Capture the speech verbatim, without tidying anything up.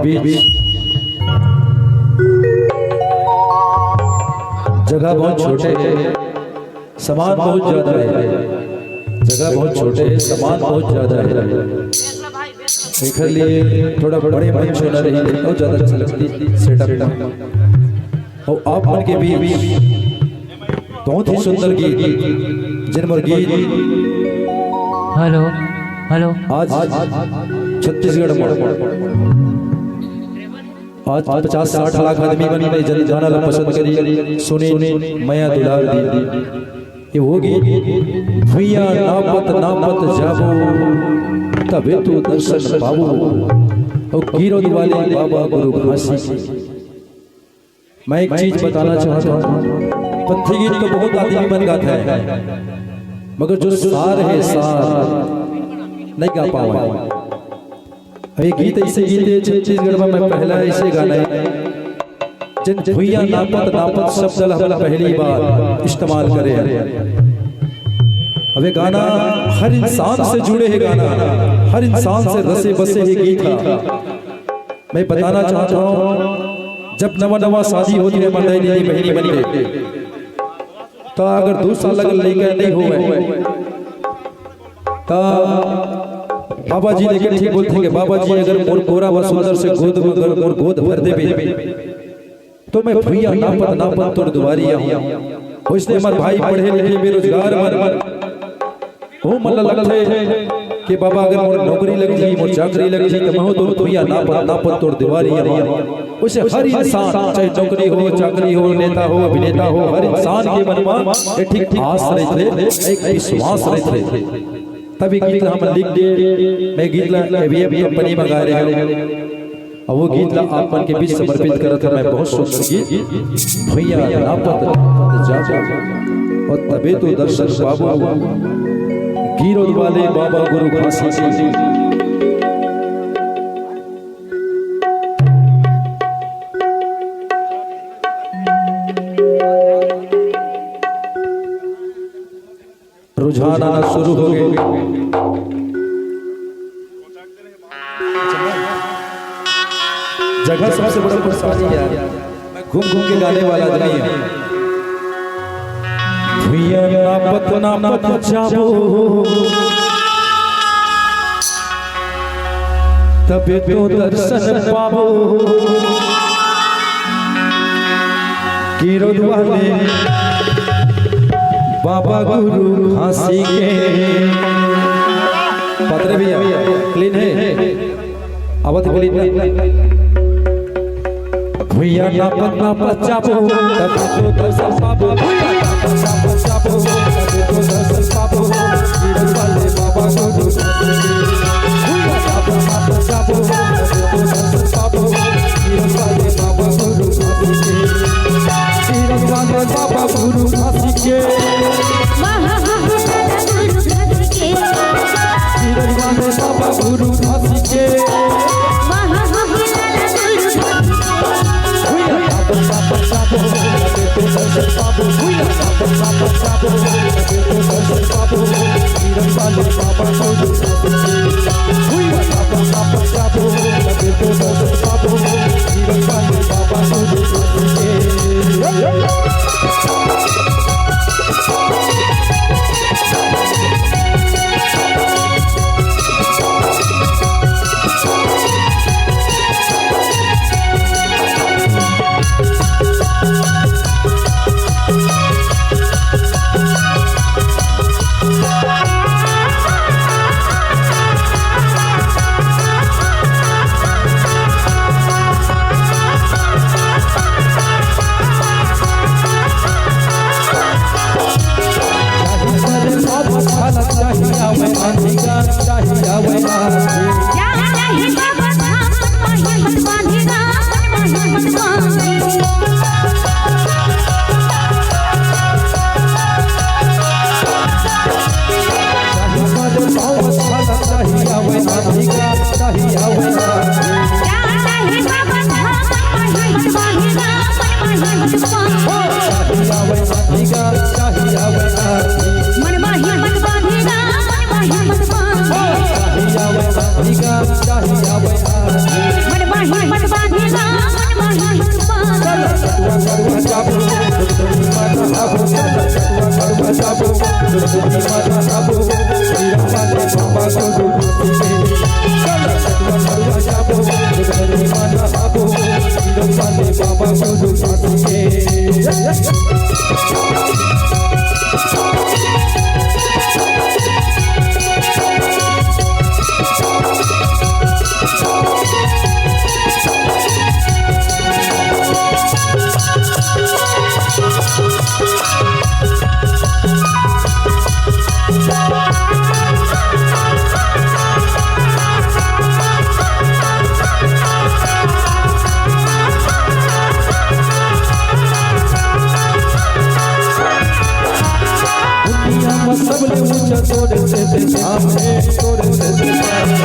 बीच जगह बहुत छोटे है, सामान बहुत ज्यादा है। जगह बहुत छोटे है, सामान बहुत ज्यादा है। एकर लिए थोड़ा बड़े मंच होना रही, बहुत ज्यादा अच्छा लगती सेटअप में। और आप मन के बीच बहुत ही सुंदर गीत, जिन मोर गीत हेलो, हेलो। आज छत्तीसगढ़ में आज पचास साठ लाख आदमी मन ने जन गाना ला पसंद करी, सुनी, मया दुलार दी। ये वो गीत, भुइयां नापत नापत जाबो, तबे तो दर्शन पाबो। और गिरोद वाले बाबा गुरु घासी। मैं एक चीज बताना चाहता हूँ, पत्थी गीत तो बहुत आदमी मन गाता है, मगर जो सार है, सार नहीं गा पावा है। ये गीत ऐसे गीत है, छत्तीसगढ़ में मैं पहला ऐसे गाना है, जिन भुइयां नापत नापत शब्द ला हमन पहली बार इस्तेमाल करे हैं। अब ये गाना हर इंसान से जुड़े है, गाना हर इंसान से रसे बसे है गीत है। मैं बताना चाहता हूँ, जब नवा नवा शादी होती है मंडई दीदी बहनी मन के, तो अगर दो साल लग लइका नहीं होवे, तो बाबा जी लेके ठीक बोलते हैं कि बाबा जी अगर मोर कोरा व सुंदर से गोद में अगर मोर गोद भर देबे, तो मैं भुइयां नापत नापत तोर दुआरी आऊं। वइसने हमर भाई पढ़े लिखे बेरोजगार मन, ओ मन ल लगथे कि बाबा अगर मोर नौकरी लग जाही, मोर चाकरी लग जाही, त महूं तो भुइयां नापत नापत तोर दुआरी आऊं। वइसे हर इंसान, चाहे नौकरी हो, चाकरी हो, नेता हो, अभिनेता हो, हर इंसान के मन म एक ठीक आस रहिथे, एक विश्वास रहिथे। तभी गीत ला हमन लिख के, मैं गीत ला एवीएम कंपनी म गाए रहेंव। अब वो गीत ला आप मन के बीच समर्पित करत हंव मैं, बहुत सुंदर गीत, भुइयां नापत नापत जाबो, और तबे तो दर्शन पाबो, गिरोद वाले बाबा गुरु घासी जी। रुझान आना शुरू हो गए। जगह सबसे बड़ा परेशानी है, मैं घूम घूम के गाने वाला आदमी हूँ। भुइयां नापत नापत जाबो, तबे तो दर्शन पाबो। गिरोद वाले बाबा गुरु घासी के। पत्थी भैया, clean है, आवत clean। भुइयां नापत नापत जाबो, तब तो दर्शन पाबो। भुइयां नापत नापत जाबो, तब तो दर्शन पाबो। गिरोद वाले बाबा गुरु घासी के। भुइयां नापत नापत जाबो, तब तो दर्शन पाबो। गिरोद वाले बाबा गुरु घासी के। गिरोद वाले बाबा गुरु घासी के। गिरोद वाले बाबा गुरु घासी के। दुनिया में सबले ऊंचा तोरे से ते सामने, तोरे से ते सामने। दुनिया में सबले ऊंचा तोरे से ते सामने, तोरे से ते सामने।